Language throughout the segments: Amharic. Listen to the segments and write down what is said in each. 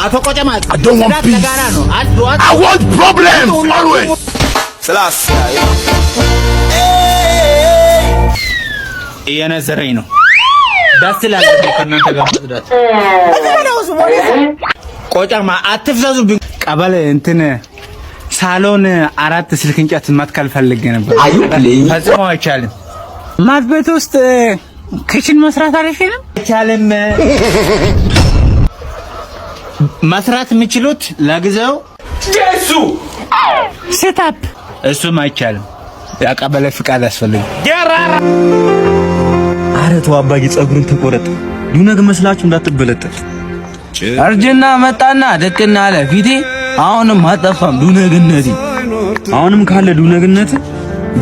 አቶ ቆጨማ I don't want peace. ለጋራ ነው። አጽዱ። I want problems always. Selassie. እየነዘረኝ ነው። ደስ ይላል ከእናንተ ጋር መጽዳት። ቆጨማ አትፍዘዙብኝ። ቀበሌ እንትን ሳሎን አራት ስልክ እንጨት መትከል ፈልጌ ነበር። ፈጽሞ አይቻልም። ማድ ቤት ውስጥ kitchen መስራት አልችልም። አይቻልም። መስራት የሚችሉት ለጊዜው setup እሱም አይቻልም። የቀበሌ ፍቃድ ያስፈልግ። አረ ተው አባዬ፣ ጸጉርን ተቆረጥ። ዱነግ መስላችሁ እንዳትበለጠል። እርጅና መጣና ደቅና አለ ፊቴ። አሁንም አጠፋም ዱነግነቴ። አሁንም ካለ ዱነግነት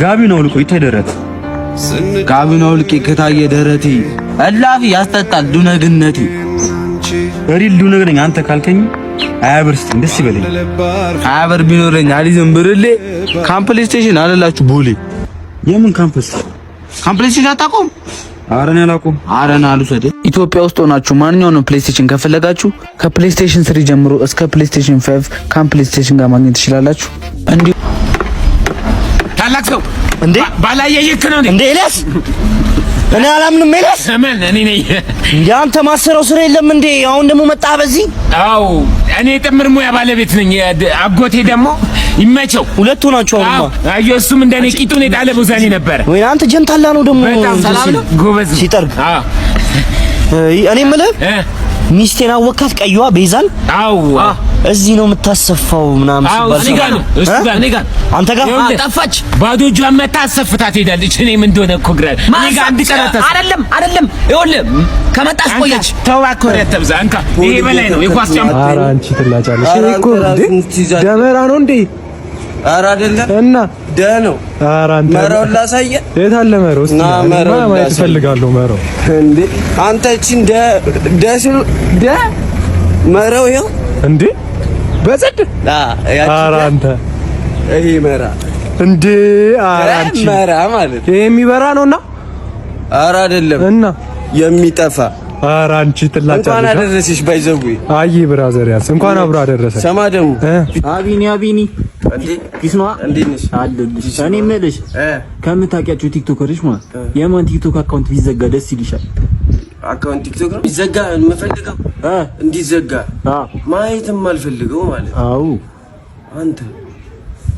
ጋቢውን አውልቆ ይታይ ደረት። ጋቢውን አውልቄ ከታየ ደረቴ እላፊ ያስጠጣል ዱነግነቴ። Real ዱነግ ነኝ አንተ ካልከኝ 20 ብር ስጠኝ ደስ ይበለኝ። 20 ብር ቢኖረኝ አልይዝም ብርሌ። ካምፕሌስቴሽን አለላችሁ ቦሌ። የምን ካምፕስ? ካምፕሌስቴሽን አታውቀውም? ኧረ እኔ አላውቀውም። ኧረ ና ልውሰድህ። ኢትዮጵያ ውስጥ ሆናችሁ ማንኛውንም PlayStation ከፈለጋችሁ ከ PlayStation 3 ጀምሮ እስከ PlayStation 5 ካምፕሌስቴሽን ጋር ማግኘት ትችላላችሁ። እንዲሁ ታላቅ ሰው እንዴ? ባላየይክ ነው። እንዴ ኤልያስ፣ እኔ አላምንም። ኤልያስ። ምን? እኔ ነኝ። እንዴ አንተ ማሰረው ስራ የለም እንዴ? አሁን ደግሞ መጣ በዚህ። አዎ፣ እኔ ጥምር ሙያ ባለቤት ነኝ። አጎቴ ደግሞ ይመቸው። ሁለቱ ናቸው አሁንማ። አዎ፣ እሱም እንደኔ ቂጡን የጣለ ቦዛኔ ነበረ። ወይ አንተ ጀንታላ ነው ደግሞ። በጣም ሰላም ነው። ጎበዝ ነው። ሲጠርግ። አዎ። እኔ የምልህ ሚስቴን አወካት? ቀይዋ ቤዛን። አዎ። እዚህ ነው የምታሰፋው ምናምን አዎ። ሲባል እኔ ጋር ነው፣ እሱ ጋር፣ እኔ ጋር። አንተ ጋር። ይኸውልህ፣ ጠፋች። ባዶ እጇን መታ አሰፍታ ትሄዳለች። እኔ ምን እንደሆነ እኮ ግራ እኔ ጋር አንድ ቀን አታስ አይደለም አይደለም፣ ይኸውልህ ከመጣች ቆየች። ተው እባክህ፣ ወሬ አታብዛ። እንካ፣ ይሄ በላይ ነው የኳስ ጫማ። ኧረ አንቺ ትላጫለሽ። ይሄ እኮ እንዴ ደመራ ነው እንዴ? ኧረ አይደለም። እና ደ ነው። ኧረ አንተ መረውን ላሳየህ። የት አለ መረው? እስኪ ና መረውን እኔማ ማየት ላሳየህ። እፈልጋለሁ መረው። እንዴ አንተ እቺን ደ ደ ሲሉ ደ መረው ይኸው። እንዴ በጽድ አ ያቺ ኧረ ደ አንተ ይሄ መራ። እንዴ ኧረ አንቺ መራ ማለት ይሄ የሚበራ ነውና ኧረ አይደለም። እና የሚጠፋ። ኧረ አንቺ እንኳን ትላጫለሽ። አደረሰሽ by the way። አይ brother ያስ እንኳን አብሮ አደረሰ። ሰማ ደግሞ። አቢኒ አቢኒ። እንዴ። Peace ነዋ። እንዴት ነሽ? አለሁልሽ። እኔ የምልሽ ከምታውቂያቸው ቲክቶከሮች ማለት የማን ቲክቶክ account ቢዘጋ ደስ ይልሻል? Account ቲክቶክ ነው ቢዘጋ የምፈልገው? እንዲዘጋ ማየትም አልፈልገው ማለት አንተ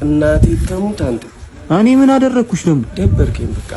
እናቴ ተሙት አንተ። እኔ ምን አደረግኩሽ ደግሞ? ደበርከኝ በቃ።